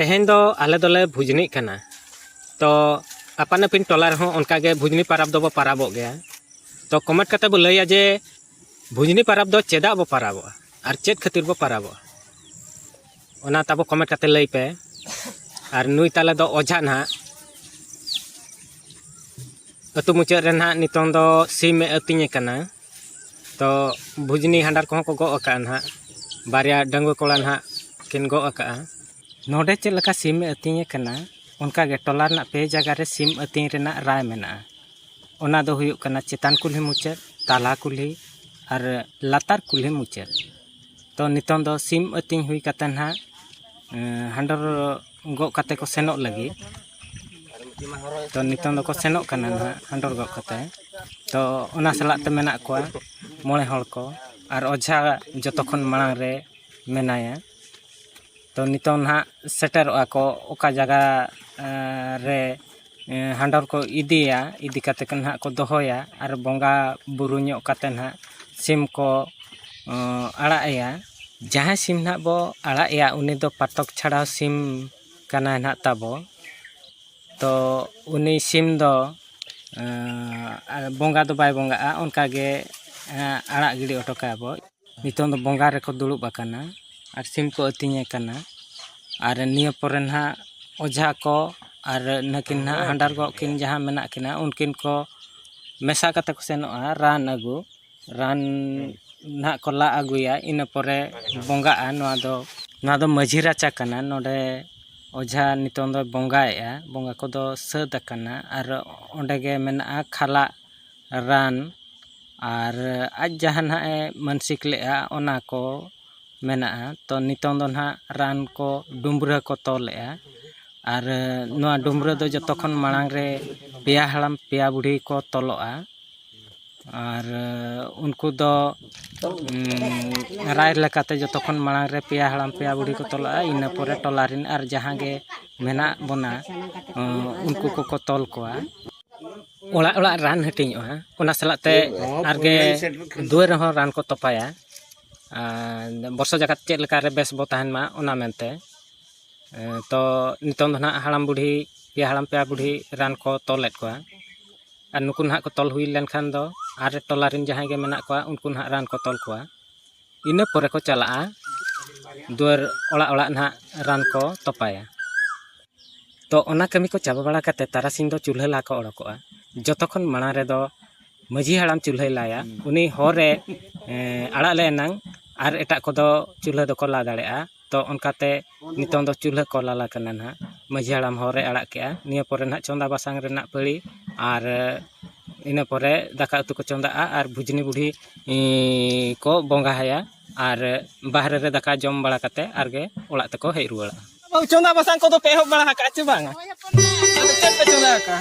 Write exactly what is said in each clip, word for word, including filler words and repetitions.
ᱛᱮᱦᱮᱧ ᱫᱚ ᱟᱞᱮ ᱫᱚᱞᱮ ᱵᱷᱩᱡᱽᱱᱤᱜ ᱠᱟᱱᱟ᱾ ᱛᱚ ᱟᱯᱟᱱ ᱟᱹᱯᱤᱱ ᱴᱚᱞᱟ ᱨᱮᱦᱚᱸ ᱚᱱᱠᱟᱜᱮ ᱵᱷᱩᱡᱽᱱᱤ ᱯᱟᱨᱟᱵᱽ ᱫᱚᱵᱚ ᱯᱟᱨᱟᱵᱚᱜ ᱜᱮᱭᱟ᱾ ᱛᱚ ᱠᱚᱢᱮᱱᱴ ᱠᱟᱛᱮ ᱵᱚ ᱞᱟᱹᱭᱟ ᱡᱮ ᱵᱷᱩᱡᱽᱱᱤ ᱯᱟᱨᱟᱵᱽ ᱫᱚ ᱪᱮᱫᱟᱜ ᱵᱚ ᱯᱟᱨᱟᱵᱚᱜᱼᱟ ᱟᱨ ᱪᱮᱫ ᱠᱷᱟᱹᱛᱤᱨ ᱵᱚ ᱯᱟᱨᱟᱵᱚᱜᱼᱟ, ᱚᱱᱟ ᱛᱟᱵᱚ ᱠᱚᱢᱮᱱᱴ ᱠᱟᱛᱮ ᱞᱟᱹᱭ ᱯᱮ᱾ ᱟᱨ ᱱᱩᱭ ᱛᱟᱞᱮ ᱫᱚ ᱚᱡᱷᱟ ᱱᱟᱦᱟᱜ ᱟᱹᱛᱩ ᱢᱩᱪᱟᱹᱫ ᱨᱮ ᱱᱟᱦᱟᱜ ᱱᱤᱛᱚᱝ ᱫᱚ ᱥᱤᱢ ᱮ ᱟᱹᱛᱤᱧᱮ ᱠᱟᱱᱟ᱾ ᱛᱚ ᱵᱷᱩᱡᱽᱱᱤ ᱦᱟᱸᱰᱟᱨ ᱠᱚᱦᱚᱸ ᱠᱚ ᱜᱚᱜ ᱟᱠᱟᱫᱼᱟ ᱱᱟᱦᱟᱜ, ᱵᱟᱨᱭᱟ ᱰᱟᱺᱜᱩᱣᱟᱹ ᱠᱚᱲᱟ ᱱᱟᱦᱟᱜ ᱠᱤᱱ ᱜᱚᱜ ᱟᱠᱟᱫᱼᱟ᱾ ᱱᱚᱰᱮ ᱪᱮᱫ ᱞᱮᱠᱟ ᱥᱤᱢ ᱮ ᱟᱹᱛᱤᱧᱮ ᱠᱟᱱᱟ, ᱚᱱᱠᱟᱜᱮ ᱴᱚᱞᱟ ᱨᱮᱱᱟᱜ ᱯᱮ ᱡᱟᱭᱜᱟ ᱨᱮ ᱥᱤᱢ ᱟᱹᱛᱤᱧ ᱨᱮᱱᱟᱜ ᱨᱟᱭ ᱢᱮᱱᱟᱜᱼᱟ᱾ ᱚᱱᱟ ᱫᱚ ᱦᱩᱭᱩᱜ ᱠᱟᱱᱟ ᱪᱮᱛᱟᱱ ᱠᱩᱞᱦᱤ ᱢᱩᱪᱟᱹᱫ, ᱛᱟᱞᱟ ᱠᱩᱞᱦᱤ ᱟᱨ ᱞᱟᱛᱟᱨ ᱠᱩᱞᱦᱤ ᱢᱩᱪᱟᱹᱫ᱾ ᱛᱚ ᱱᱤᱛᱚᱝ ᱫᱚ ᱥᱤᱢ ᱟᱹᱛᱤᱧ ᱦᱩᱭ ᱠᱟᱛᱮ ᱱᱟᱦᱟᱜ, ᱮᱸ, ᱦᱟᱸᱰᱚᱨ ᱜᱚᱜ ᱠᱟᱛᱮ ᱠᱚ ᱥᱮᱱᱚᱜ ᱞᱟᱹᱜᱤᱫ᱾ ᱛᱚ ᱱᱤᱛᱚᱝ ᱫᱚᱠᱚ ᱥᱮᱱᱚᱜ ᱠᱟᱱᱟ ᱱᱟᱦᱟᱜ ᱦᱟᱸᱰᱚᱨ ᱜᱚᱜ ᱠᱟᱛᱮ᱾ ᱛᱚ ᱚᱱᱟ ᱥᱟᱞᱟᱜ ᱛᱮ ᱢᱮᱱᱟᱜ ᱠᱚᱣᱟ ᱢᱚᱬᱮ ᱦᱚᱲ ᱠᱚ ᱟᱨ ᱚᱡᱷᱟ ᱡᱚᱛᱚ ᱠᱷᱚᱱ ᱢᱟᱲᱟᱝ ᱨᱮ ᱢᱮᱱᱟᱭᱟ᱾ ᱛᱚ ᱱᱤᱛᱚᱝ ᱱᱟᱦᱟᱜ ᱥᱮᱴᱮᱨᱚᱜᱼᱟ ᱠᱚ ᱚᱠᱟ ᱡᱟᱭᱜᱟ, ᱮᱸ, ᱨᱮ, ᱮᱸ, ᱦᱟᱸᱰᱚᱨ ᱠᱚ ᱤᱫᱤᱭᱟ, ᱤᱫᱤ ᱠᱟᱛᱮ ᱠᱚ ᱱᱟᱦᱟᱜ ᱠᱚ ᱫᱚᱦᱚᱭᱟ ᱟᱨ ᱵᱚᱸᱜᱟ ᱵᱩᱨᱩ ᱧᱚᱜ ᱠᱟᱛᱮ ᱱᱟᱦᱟᱜ ᱥᱤᱢ ᱠᱚ, ᱚᱸ, ᱟᱲᱟᱜ ᱮᱭᱟ᱾ ᱡᱟᱦᱟᱸᱭ ᱥᱤᱢ ᱱᱟᱦᱟᱜ ᱵᱚ ᱟᱲᱟᱜ ᱮᱭᱟ, ᱩᱱᱤ ᱫᱚ ᱯᱟᱛᱚᱠ ᱪᱷᱟᱲᱟᱣ ᱥᱤᱢ ᱠᱟᱱᱟᱭ ᱱᱟᱦᱟᱜ ᱛᱟᱵᱚ᱾ ᱛᱚ ᱩᱱᱤ ᱥᱤᱢ ᱫᱚ, ᱮᱸ, ᱵᱚᱸᱜᱟ ᱫᱚ ᱵᱟᱭ ᱵᱚᱸᱜᱟᱜᱼᱟ, ᱚᱱᱠᱟᱜᱮ, ᱮᱸ, ᱟᱲᱟᱜ ᱜᱤᱰᱤ ᱦᱚᱴᱚ ᱠᱟᱭᱟ ᱵᱚ᱾ ᱱᱤᱛᱚᱝ ᱫᱚ ᱵᱚᱸᱜᱟ ᱨᱮᱠᱚ ᱫᱩᱲᱩᱵ ᱟᱠᱟᱱᱟ ᱟᱨ ᱥᱤᱢ ᱠᱚ ᱟᱹᱛᱤᱧᱮ ᱠᱟᱱᱟ᱾ ᱟᱨ ᱱᱤᱭᱟᱹ ᱯᱚᱨᱮ ᱱᱟᱦᱟᱜ ᱚᱡᱷᱟ ᱠᱚ ᱟᱨ ᱱᱟᱹᱠᱤᱱ ᱱᱟᱦᱟᱜ ᱦᱟᱸᱰᱟᱨ ᱜᱚᱜ ᱠᱤᱱ ᱡᱟᱦᱟᱸ ᱢᱮᱱᱟᱜ ᱠᱤᱱᱟ, ᱩᱱᱠᱤᱱ ᱠᱚ ᱢᱮᱥᱟ ᱠᱟᱛᱮ ᱠᱚ ᱥᱮᱱᱚᱜᱼᱟ ᱨᱟᱱ ᱟᱹᱜᱩ᱾ ᱨᱟᱱ ᱱᱟᱦᱟᱜ ᱠᱚ ᱞᱟ ᱟᱹᱜᱩᱭᱟ, ᱤᱱᱟᱹ ᱯᱚᱨᱮ ᱵᱚᱸᱜᱟᱜᱼᱟ᱾ ᱱᱚᱣᱟ ᱫᱚ, ᱱᱚᱣᱟ ᱫᱚ ᱢᱟᱹᱡᱷᱤ ᱨᱟᱪᱟ ᱠᱟᱱᱟ᱾ ᱱᱚᱰᱮ ᱚᱡᱷᱟ ᱱᱤᱛᱚᱝ ᱫᱚᱭ ᱵᱚᱸᱜᱟᱭᱮᱫᱼᱟ, ᱵᱚᱸᱜᱟ ᱠᱚᱫᱚ ᱥᱟᱹᱛ ᱟᱠᱟᱱᱟ᱾ ᱟᱨ ᱚᱸᱰᱮ ᱜᱮ ᱢᱮᱱᱟᱜᱼᱟ ᱠᱷᱟᱞᱟᱜ ᱨᱟᱱ, ᱟᱨ ᱟᱡ ᱡᱟᱦᱟᱸ ᱱᱟᱦᱟᱜ ᱮ ᱢᱟᱹᱱᱥᱤᱠ ᱞᱮᱫᱼᱟ, ᱚᱱᱟ ᱠᱚ ᱢᱮᱱᱟᱜᱼᱟ᱾ ᱛᱚ ᱱᱤᱛᱚᱝ ᱫᱚ ᱱᱟᱦᱟᱜ ᱨᱟᱱ ᱠᱚ ᱰᱩᱢᱨᱟᱹ ᱠᱚ ᱛᱚᱞᱮᱫᱼᱟ᱾ ᱟᱨ ᱱᱚᱣᱟ ᱰᱩᱢᱨᱟᱹ ᱫᱚ ᱡᱚᱛᱚ ᱠᱷᱚᱱ ᱢᱟᱲᱟᱝ ᱨᱮ ᱯᱮᱭᱟ ᱦᱟᱲᱟᱢ ᱯᱮᱭᱟ ᱵᱩᱲᱦᱤ ᱠᱚ ᱛᱚᱞᱚᱜᱼᱟ᱾ ᱟᱨ ᱩᱱᱠᱩ ᱫᱚ, ᱩᱸ, ᱨᱟᱭ ᱞᱮᱠᱟᱛᱮ ᱡᱚᱛᱚ ᱠᱷᱚᱱ ᱢᱟᱲᱟᱝ ᱨᱮ ᱯᱮᱭᱟ ᱦᱟᱲᱟᱢ ᱯᱮᱭᱟ ᱵᱩᱲᱦᱤ ᱠᱚ ᱛᱚᱞᱚᱜᱼᱟ᱾ ᱤᱱᱟᱹ ᱯᱚᱨᱮ ᱴᱚᱞᱟ ᱨᱮᱱ ᱟᱨ ᱡᱟᱦᱟᱸ ᱜᱮ ᱢᱮᱱᱟᱜ ᱵᱚᱱᱟ, ᱩᱸ, ᱩᱱᱠᱩ ᱠᱚᱠᱚ ᱛᱚᱞ ᱠᱚᱣᱟ᱾ ᱚᱲᱟᱜ ᱚᱲᱟᱜ ᱨᱟᱱ ᱦᱟᱹᱴᱤᱧᱚᱜᱼᱟ, ᱚᱱᱟ ᱥᱟᱞᱟᱜ ᱛᱮ ᱟᱨᱜᱮ ᱫᱩᱣᱟᱹᱨ ᱨᱮᱦᱚᱸ ᱨᱟᱱ ᱠᱚ ᱛᱚᱯᱟᱭᱟ᱾ ᱟᱨ ᱵᱚᱨᱥᱚ ᱡᱟᱠᱟᱛ ᱪᱮᱫ ᱞᱮᱠᱟ ᱨᱮ ᱵᱮᱥ ᱵᱚ ᱛᱟᱦᱮᱱ ᱢᱟ, ᱚᱱᱟ ᱢᱮᱱᱛᱮ᱾ ᱛᱚ ᱱᱤᱛᱚᱝ ᱫᱚ ᱱᱟᱦᱟᱜ ᱦᱟᱲᱟᱢ ᱵᱩᱰᱷᱤ, ᱯᱮᱭᱟ ᱦᱟᱲᱟᱢ ᱯᱮᱭᱟ ᱵᱩᱰᱷᱤ ᱨᱟᱱ ᱠᱚ ᱛᱚᱞᱮᱫ ᱠᱚᱣᱟ᱾ ᱟᱨ ᱱᱩᱠᱩ ᱱᱟᱦᱟᱜ ᱠᱚ ᱛᱚᱞ ᱦᱩᱭ ᱞᱮᱱᱠᱷᱟᱱ ᱫᱚ ᱟᱨ ᱴᱚᱞᱟ ᱨᱮᱱ ᱡᱟᱦᱟᱸᱭ ᱜᱮ ᱢᱮᱱᱟᱜ ᱠᱚᱣᱟ, ᱩᱱᱠᱩ ᱱᱟᱦᱟᱜ ᱨᱟᱱ ᱠᱚ ᱛᱚᱞ ᱠᱚᱣᱟ᱾ ᱤᱱᱟᱹ ᱯᱚᱨᱮ ᱠᱚ ᱪᱟᱞᱟᱜᱼᱟ ᱫᱩᱣᱟᱹᱨ ᱚᱲᱟᱜ ᱚᱲᱟᱜ ᱱᱟᱦᱟᱜ ᱨᱟᱱ ᱠᱚ ᱛᱚᱯᱟᱭᱟ᱾ ᱛᱚ ᱚᱱᱟ ᱠᱟᱹᱢᱤ ᱠᱚ ᱪᱟᱵᱟ ᱵᱟᱲᱟ ᱠᱟᱛᱮ ᱛᱟᱨᱟᱥᱤᱧ ᱫᱚ ᱪᱩᱞᱦᱟᱹ ᱞᱟ ᱠᱚ ᱚᱰᱚᱠᱚᱜᱼᱟ᱾ ᱡᱚᱛᱚ ᱠᱷᱚᱱ ᱢᱟᱲᱟᱝ ᱨᱮᱫᱚ ᱢᱟᱹᱡᱷᱤ ᱦᱟᱲᱟᱢ ᱪᱩᱞᱦᱟᱹᱭ ᱞᱟᱭᱟ᱾ ᱩᱱᱤ ᱦᱚᱨ ᱨᱮ ᱮᱸ, ᱟᱲᱟᱜ ᱞᱮ ᱮᱱᱟᱝ ᱟᱨ ᱮᱴᱟᱜ ᱠᱚᱫᱚ ᱪᱩᱞᱦᱟᱹ ᱫᱚᱠᱚ ᱞᱟ ᱫᱟᱲᱮᱭᱟᱜᱼᱟ᱾ ᱛᱚ ᱚᱱᱠᱟᱛᱮ ᱱᱤᱛᱚᱝ ᱫᱚ ᱪᱩᱞᱦᱟᱹ ᱠᱚ ᱞᱟᱞᱟ ᱠᱟᱱᱟ ᱱᱟᱦᱟᱜ᱾ ᱢᱟᱹᱡᱷᱤ ᱦᱟᱲᱟᱢ ᱦᱚᱨ ᱨᱮ ᱟᱲᱟᱜ ᱠᱮᱜᱼᱟ᱾ ᱱᱤᱭᱟᱹ ᱯᱚᱨᱮ ᱱᱟᱦᱟᱜ ᱪᱚᱸᱫᱟ ᱵᱟᱥᱟᱝ ᱨᱮᱱᱟᱜ ᱯᱟᱹᱲᱤ ᱟᱨ ᱤᱱᱟᱹ ᱯᱚᱨᱮ ᱫᱟᱠᱟ ᱩᱛᱩ ᱠᱚ ᱪᱚᱸᱫᱟᱜᱼᱟ ᱟᱨ ᱵᱷᱩᱡᱽᱱᱤ ᱵᱩᱰᱷᱤ, ᱤᱸ, ᱠᱚ ᱵᱚᱸᱜᱟ ᱟᱭᱟ ᱟᱨ ᱵᱟᱦᱨᱮ ᱨᱮ ᱫᱟᱠᱟ ᱡᱚᱢ ᱵᱟᱲᱟ ᱠᱟᱛᱮ ᱟᱨᱜᱮ ᱚᱲᱟᱜ ᱛᱮᱠᱚ ᱦᱮᱡ ᱨᱩᱣᱟᱹᱲᱚᱜᱼᱟ᱾ ᱵᱟᱹᱵᱩ, ᱪᱚᱸᱫᱟ ᱵᱟᱥᱟᱝ ᱠᱚᱫᱚ ᱯᱮ ᱮᱦᱚᱵ ᱵᱟᱲᱟ ᱟᱠᱟᱫᱼᱟ ᱪᱮ ᱵᱟᱝᱟ? ᱟᱫᱚ ᱪᱮᱫ ᱯᱮ ᱪᱚᱸᱫᱟ ᱟᱠᱟᱫᱼᱟ?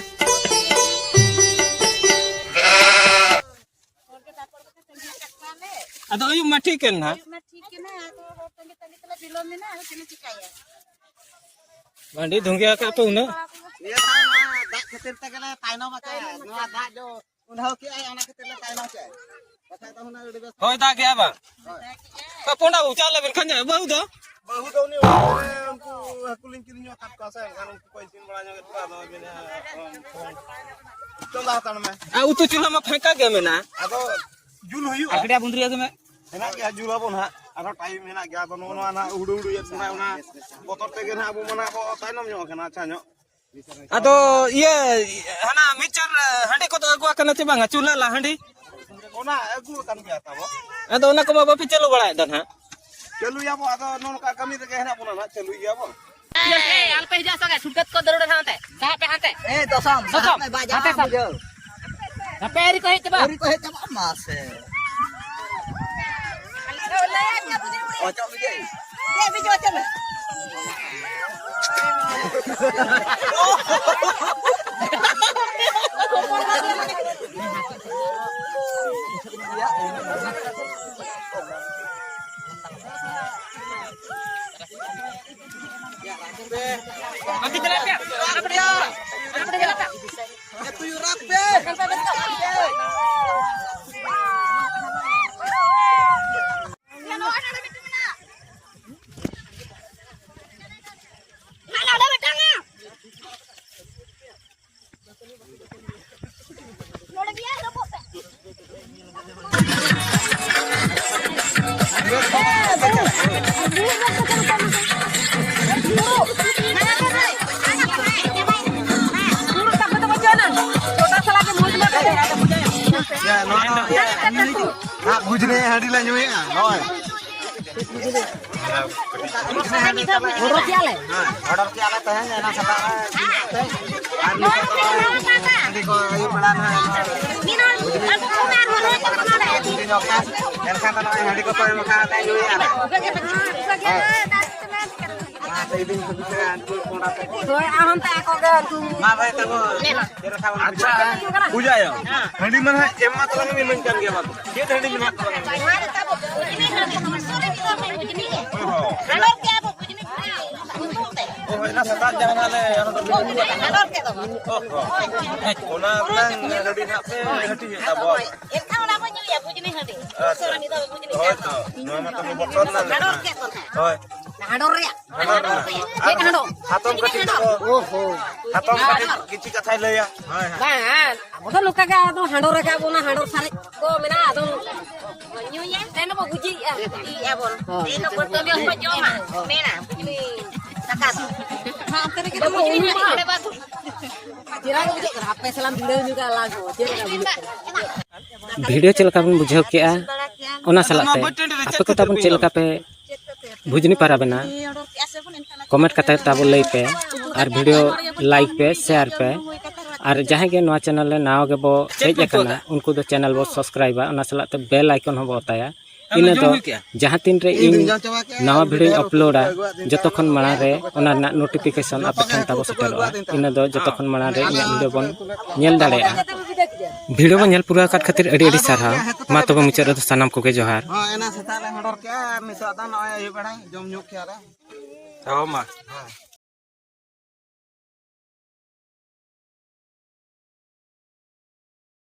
ᱟᱫᱚ ᱟᱹᱭᱩᱵ ᱢᱟ ᱴᱷᱤᱠ ᱮᱱ ᱱᱟᱦᱟᱜ᱾ ᱟᱹᱭᱩᱵ ᱢᱟ ᱴᱷᱤᱠ ᱮᱱᱟ, ᱟᱫᱚ ᱦᱚᱲ ᱛᱟᱺᱜᱤ ᱛᱟᱺᱜᱤ ᱛᱮᱞᱮ ᱵᱤᱞᱚᱢ ᱮᱱᱟ, ᱟᱫᱚ ᱪᱮᱫ ᱞᱮ ᱪᱤᱠᱟᱹᱭᱟ? ᱵᱟᱹᱰᱤ ᱫᱷᱩᱝᱜᱮ ᱟᱠᱟᱫ ᱯᱮ ᱩᱱᱟᱹᱜ᱾ ᱱᱤᱭᱟᱹ ᱫᱷᱟᱣ ᱱᱚᱣᱟ ᱫᱟᱜ ᱠᱷᱟᱹᱛᱤᱨ ᱛᱮᱜᱮ ᱞᱮ ᱛᱟᱭᱱᱚᱢ ᱟᱠᱟᱱᱟ᱾ ᱱᱚᱣᱟ ᱫᱟᱜ ᱫᱚ ᱩᱱ ᱫᱷᱟᱣ ᱠᱮᱜᱼᱟᱭ, ᱚᱱᱟ ᱠᱷᱟᱹᱛᱤᱨ ᱞᱮ ᱛᱟᱭᱱᱚᱢ ᱠᱮᱜᱼᱟ᱾ ᱵᱟᱠᱷᱟᱡ ᱫᱚ ᱦᱩᱱᱟᱹᱝ ᱟᱹᱰᱤ ᱵᱮᱥ᱾ ᱦᱳᱭ, ᱫᱟᱜ ᱜᱮᱭᱟ ᱵᱟᱝ? ᱦᱳᱭ᱾ ᱛᱚ ᱯᱚᱸᱰᱟ ᱵᱟᱹᱵᱩ, ᱪᱟᱣᱞᱮ ᱵᱮᱱ ᱠᱷᱟᱸᱡᱚᱭᱟ, ᱵᱟᱹᱦᱩ ᱫᱚ? ᱵᱟᱹᱦᱩ ᱫᱚ ᱩᱱᱤ ᱚᱲᱟᱜ ᱨᱮ ᱩᱱᱠᱩ ᱦᱟᱹᱠᱩ ᱞᱤᱧ ᱠᱤᱨᱤᱧ ᱧᱚᱜ ᱟᱠᱟᱫ ᱠᱚᱣᱟ ᱥᱮ, ᱮᱱᱠᱷᱟᱱ ᱩᱱᱠᱩ ᱠᱚ ᱤᱥᱤᱱ ᱵᱟᱲᱟ ᱧᱚᱜᱮᱫ ᱠᱚᱣᱟ, ᱟᱫᱚ ᱢᱮᱱᱮᱫᱼᱟ, ᱚ, ᱪᱚᱸᱫᱟ ᱦᱟᱛᱟᱲ ᱢᱮ᱾ ᱟᱨ ᱩᱛᱩ ᱪᱩᱞᱦᱟᱹ ᱢᱟ ᱯᱷᱟᱸᱠᱟ ᱜᱮ ᱢᱮᱱᱟᱜᱼᱟ᱾ ᱟᱫᱚ ᱡᱩᱞ ᱦᱩᱭᱩᱜᱼᱟ᱾ ᱟᱨ ᱠᱟᱹᱴᱤᱡ ᱵᱩᱸᱫᱽᱨᱤᱭᱟᱹ ᱜᱮ ᱢᱮ᱾ ᱦᱮᱱᱟᱜ ᱜᱮᱭᱟ, ᱡᱩᱞ ᱟᱵᱚᱱ ᱦᱟᱸᱜ᱾ ᱟᱨᱦᱚᱸ time ᱦᱮᱱᱟᱜ ᱜᱮᱭᱟ, ᱟᱫᱚ ᱱᱚᱜᱼᱚ ᱱᱚᱣᱟ ᱱᱟᱦᱟᱜ ᱦᱩᱰᱩ ᱦᱩᱰᱩᱭᱮᱫ ᱵᱚᱱᱟᱭ, ᱚᱱᱟ ᱵᱚᱛᱚᱨ ᱛᱮᱜᱮ ᱱᱟᱦᱟᱜ ᱟᱵᱚ ᱢᱟ ᱱᱟᱦᱟᱜ ᱵᱚ ᱛᱟᱭᱱᱚᱢ ᱧᱚᱜ ᱟᱠᱟᱱᱟ, ᱟᱪᱪᱷᱟ ᱧᱚᱜ᱾ ᱟᱫᱚ ᱤᱭᱟᱹ, ᱦᱟᱱᱟ ᱢᱤᱠᱥᱪᱟᱨ ᱦᱟᱺᱰᱤ ᱠᱚᱫᱚ ᱟᱹᱜᱩ ᱟᱠᱟᱱᱟ ᱪᱮ ᱵᱟᱝᱟ? ᱪᱩᱞᱦᱟᱹ ᱞᱟ ᱦᱟᱺᱰᱤ? ᱚᱱᱟ ᱟᱹᱜᱩ ᱟᱠᱟᱱ ᱜᱮᱭᱟ ᱛᱟᱵᱚ᱾ ᱟᱫᱚ ᱚᱱᱟ ᱠᱚᱢᱟ ᱵᱟᱯᱮ ᱪᱟᱹᱞᱩ ᱵᱟᱲᱟᱭᱮᱫ ᱫᱚ ᱱᱟᱦᱟᱜ᱾ ᱪᱟᱹᱞᱩᱭᱟᱵᱚ, ᱟᱫᱚ ᱱᱚᱜᱼᱚ ᱱᱚᱝᱠᱟ ᱠᱟᱹᱢᱤ ᱨᱮᱜᱮ ᱦᱮᱱᱟᱜ ᱵᱚᱱᱟ ᱱᱟᱦᱟᱜ, ᱪᱟᱹᱞᱩᱭ ᱜᱮᱭᱟᱵᱚ᱾ ᱮ, ᱟᱞᱯᱮ ᱦᱤᱡᱩᱜᱼᱟ ᱥᱚᱸᱜᱮ, ᱥᱩᱴᱠᱮᱥ ᱠᱚ ᱫᱟᱹᱨᱩᱲᱟ ᱦᱟᱱᱛᱮ᱾ ᱥᱟᱦᱟᱜ ᱯᱮ ᱦᱟᱱᱛᱮ᱾ ᱮ, ᱫᱚᱥᱚᱢ, ᱫᱚᱥᱚᱢ᱾ ᱥᱟᱦᱟᱜ ᱯᱮ, ᱵᱟᱡᱟᱜ ᱦᱟᱯᱮ ᱥᱟᱵ᱾ ᱵᱩᱡᱷᱟᱹᱣ᱾ ᱦᱟᱯᱮ, ᱟᱹᱣᱨᱤ ᱠᱚ ᱦᱮᱡ ᱪᱟᱵᱟᱜᱼᱟ᱾ ᱟᱹᱣᱨᱤ ᱠᱚ ᱦᱮᱡ ᱪᱟᱵᱟᱜᱼᱟ, ᱢᱟᱥᱮ᱾ ᱚᱪᱚᱜ ᱢᱮ᱾ ᱱᱚᱣᱟ ᱫᱚ ᱦᱟᱸᱜ ᱵᱩᱡᱽ ᱨᱮ ᱦᱟᱺᱰᱤ ᱞᱮ ᱧᱩᱭᱮᱫᱼᱟ, ᱱᱚᱜᱼᱚᱭ᱾ ᱚᱰᱚᱠ ᱠᱮᱜᱼᱟ ᱞᱮ᱾ ᱦᱮᱸ, ᱚᱰᱚᱠ ᱠᱮᱜᱼᱟ ᱞᱮ ᱛᱮᱦᱮᱧ, ᱮᱱᱟᱝ ᱥᱮᱛᱟᱜ ᱨᱮ ᱟᱨ ᱱᱤᱛᱚᱜ ᱫᱚ ᱦᱟᱺᱰᱤ ᱠᱚ ᱟᱹᱭᱩᱵ ᱵᱮᱲᱟ ᱨᱮ ᱮᱱᱠᱷᱟᱱ ᱫᱚ ᱱᱚᱜᱼᱚᱭ ᱦᱟᱺᱰᱤ ᱠᱚᱠᱚ ᱮᱢ ᱟᱠᱟᱫ ᱛᱮ ᱧᱩᱭᱮᱫᱼᱟ ᱞᱮ᱾ ᱦᱳᱭ᱾ ᱦᱳᱭ, ᱟᱨ ᱦᱚᱸ ᱛᱟᱠᱚ ᱜᱮ ᱩᱱᱠᱩ᱾ ᱢᱟ ᱵᱷᱟᱭ ᱛᱟᱵᱚ᱾ ᱟᱪᱪᱷᱟ, ᱯᱩᱡᱟᱭᱚ᱾ ᱦᱟᱺᱰᱤ ᱢᱟ ᱱᱟᱦᱟᱜ ᱮᱢ ᱢᱟ ᱛᱟᱞᱟᱝ ᱢᱮ, ᱢᱮᱱ ᱠᱟᱱ ᱜᱮᱭᱟ ᱵᱟᱝ? ᱪᱮᱫ ᱦᱟᱺᱰᱤ ᱢᱮᱱᱟᱜ ᱛᱟᱞᱟᱝᱟ? ᱦᱟᱸᱰᱚᱨ ᱠᱮᱜᱼᱟ ᱵᱚ ᱵᱩᱡᱽᱱᱤ ᱯᱩᱨᱟᱹ ᱩᱛᱩ ᱛᱮ᱾ ᱚ, ᱦᱳᱭ, ᱚᱱᱟ ᱥᱮᱛᱟᱜ ᱡᱟᱦᱟᱸ ᱱᱟᱜ ᱞᱮ ᱦᱟᱸᱰᱚᱨ ᱠᱮᱫ ᱫᱚ᱾ ᱚ, ᱦᱚᱸ᱾ ᱚᱱᱟ ᱨᱮᱱᱟᱝ ᱦᱟᱺᱰᱤ ᱱᱟᱦᱟᱜ ᱯᱮ ᱦᱟᱹᱴᱤᱧᱮᱫ ᱛᱟᱵᱚᱣᱟ᱾ ᱦᱳᱭ, ᱮᱱᱠᱷᱟᱱ ᱚᱱᱟ ᱵᱚ ᱧᱩᱭᱟ, ᱵᱩᱡᱽᱱᱤ ᱦᱟᱺᱰᱤ᱾ ᱟᱪᱪᱷᱟ᱾ ᱵᱚᱪᱷᱚᱨ ᱨᱮ ᱢᱤᱫ ᱫᱷᱟᱣ ᱵᱚ ᱵᱩᱡᱽᱱᱤ ᱦᱳᱭ ᱠᱟᱱ ᱛᱚ, ᱫᱚ᱾ ᱱᱚᱣᱟ ᱢᱟ ᱛᱟᱵᱚ ᱵᱚᱪᱷᱚᱨ ᱨᱮᱱᱟᱜ ᱦᱟᱸᱰᱚᱨ ᱠᱟᱱᱟ᱾ ᱠᱮᱫ ᱵᱚᱱ ᱦᱟᱸᱜ᱾ ᱦᱳᱭ᱾ ᱦᱟᱸᱰᱚᱨ ᱨᱮᱭᱟᱜ᱾ ᱦᱟᱛᱚᱢ ᱪᱮᱫ ᱠᱟᱹᱴᱤᱡ ᱦᱟᱸᱰᱚᱨ? ᱛᱟᱠᱚ᱾ ᱚ, ᱦᱚᱸ᱾ ᱦᱟᱛᱚᱢ ᱠᱟᱹᱴᱤᱡ ᱠᱤᱪᱷᱩ ᱠᱟᱛᱷᱟᱭ ᱞᱟᱹᱭᱟ᱾ ᱦᱳᱭ, ᱦᱳᱭ᱾ ᱵᱟᱝ, ᱟᱵᱚ ᱫᱚ ᱱᱚᱝᱠᱟ ᱜᱮ, ᱟᱫᱚ ᱦᱟᱸᱰᱚᱨ ᱟᱠᱟᱫ ᱵᱚᱱᱟ, ᱦᱟᱸᱰᱚᱨ ᱥᱟᱨᱮᱡ ᱠᱚ ᱢᱮᱱᱟᱜᱼᱟ, ᱟᱫᱚ ᱧᱩᱭᱟ᱾ ᱛᱮᱦᱮᱧ ᱫᱚᱵᱚ ᱵᱩᱡᱽ ᱮᱫᱼᱟ᱾ ᱵᱩᱡᱽ ᱮᱫᱼᱟ ᱵᱚᱱ᱾ ᱦᱳᱭ᱾ ᱛᱮᱦᱮᱧ ᱫᱚ ᱵᱟᱹᱲᱛᱤ ᱧᱚᱜ ᱠᱚ ᱡᱚᱢᱟ᱾ ᱦᱳᱭ᱾ ᱢᱮᱱᱟ, ᱵᱩᱡᱽ ᱢᱮ, ᱫᱟᱠᱟ ᱫᱚ᱾ ᱵᱟᱵᱚ ᱩᱱᱩᱢᱟ᱾ ᱪᱮᱦᱨᱟ ᱜᱮ ᱵᱩᱡᱷᱟᱹᱜ ᱠᱟᱱᱟ᱾ ᱟᱯᱮ ᱥᱟᱞᱟᱜ ᱵᱷᱤᱲᱟᱹᱣ ᱧᱚᱜᱟ ᱞᱟᱝ ᱦᱚᱸ᱾ ᱪᱮᱫ ᱞᱮᱠᱟ ᱵᱩᱡᱷᱟᱹᱜ ᱠᱟᱱᱟ? ᱵᱷᱤᱰᱤᱭᱳ ᱪᱮᱫ ᱞᱮᱠᱟ ᱵᱮᱱ ᱵᱩᱡᱷᱟᱹᱣ ᱠᱮᱜᱼᱟ, ᱚᱱᱟ ᱥᱟᱞᱟᱜ ᱛᱮ ᱟᱯᱮ ᱠᱚ ᱛᱟᱵᱚᱱ ᱪᱮᱫ ᱞᱮᱠᱟ ᱯᱮ ᱵᱷᱩᱡᱽᱱᱤ ᱯᱟᱨᱟᱵᱽ ᱮᱱᱟ? ᱠᱚᱢᱮᱱᱴ ᱠᱟᱛᱮ ᱛᱟᱵᱚ ᱞᱟᱹᱭ ᱯᱮ, ᱟᱨ ᱵᱷᱤᱰᱤᱭᱳ ᱞᱟᱭᱤᱠ ᱯᱮ, ᱥᱮᱭᱟᱨ ᱯᱮ, ᱟᱨ ᱡᱟᱦᱟᱸᱭ ᱜᱮ ᱱᱚᱣᱟ ᱪᱮᱱᱮᱞ ᱨᱮ ᱱᱟᱣᱟ ᱜᱮᱵᱚ ᱦᱮᱡ ᱟᱠᱟᱱᱟ, ᱩᱱᱠᱩ ᱫᱚ ᱪᱮᱱᱮᱞ ᱵᱚ ᱥᱟᱵᱥᱠᱨᱟᱭᱤᱵᱟ, ᱚᱱᱟ ᱥᱟᱞᱟᱜ ᱛᱮ ᱵᱮᱞ ᱟᱭᱠᱚᱱ ᱦᱚᱸ ᱵᱚ ᱚᱛᱟᱭᱟ᱾ ᱤᱱᱟᱹ ᱫᱚ ᱡᱟᱦᱟᱸ ᱛᱤᱱ ᱨᱮ ᱤᱧ ᱱᱟᱣᱟ ᱵᱷᱤᱰᱤᱭᱳᱧ ᱟᱯᱞᱳᱰᱟ, ᱡᱚᱛᱚ ᱠᱷᱚᱱ ᱢᱟᱲᱟᱝ ᱨᱮ ᱚᱱᱟ ᱨᱮᱱᱟᱜ ᱱᱳᱴᱤᱯᱷᱤᱠᱮᱥᱚᱱ ᱟᱯᱮ ᱴᱷᱮᱱ ᱛᱟᱵᱚ ᱥᱮᱴᱮᱨᱚᱜᱼᱟ᱾ ᱤᱱᱟᱹ ᱫᱚ ᱡᱚᱛᱚ ᱠᱷᱚᱱ ᱢᱟᱲᱟᱝ ᱨᱮ ᱤᱧᱟᱹᱜ ᱵᱷᱤᱰᱤᱭᱳ ᱵᱚᱱ ᱧᱮᱞ ᱫᱟᱲᱮᱭᱟᱜᱼᱟ᱾ ᱵᱷᱤᱰᱤᱭᱳ ᱵᱚᱱ ᱧᱮᱞ ᱯᱩᱨᱟᱹᱣ ᱟᱠᱟᱫ ᱠᱷᱟᱹᱛᱤᱨ ᱟᱹᱰᱤ ᱟᱹᱰᱤ ᱥᱟᱨᱦᱟᱣ᱾ ᱢᱟ ᱛᱚᱵᱮ ᱢᱩᱪᱟᱹᱫ ᱨᱮᱫᱚ ᱥᱟᱱᱟᱢ ᱠᱚᱜᱮ ᱡᱚᱦᱟᱨ᱾ ᱦᱚᱸ, ᱮᱱᱟ ᱥᱮᱛᱟᱜ ᱞᱮ ᱦᱚᱰᱚᱨ ᱠᱮᱜᱼᱟ ᱟᱨ ᱱᱤᱛᱚᱜ ᱫᱚ ᱱᱚᱜᱼᱚᱭ ᱟᱹᱭᱩᱵ ᱵᱮᱲᱟ ᱡᱚᱢ ᱧᱩ ᱠᱮᱜᱼᱟ ᱞᱮ᱾ ᱦᱚᱸ, ᱢᱟ᱾ ᱦᱮᱸ᱾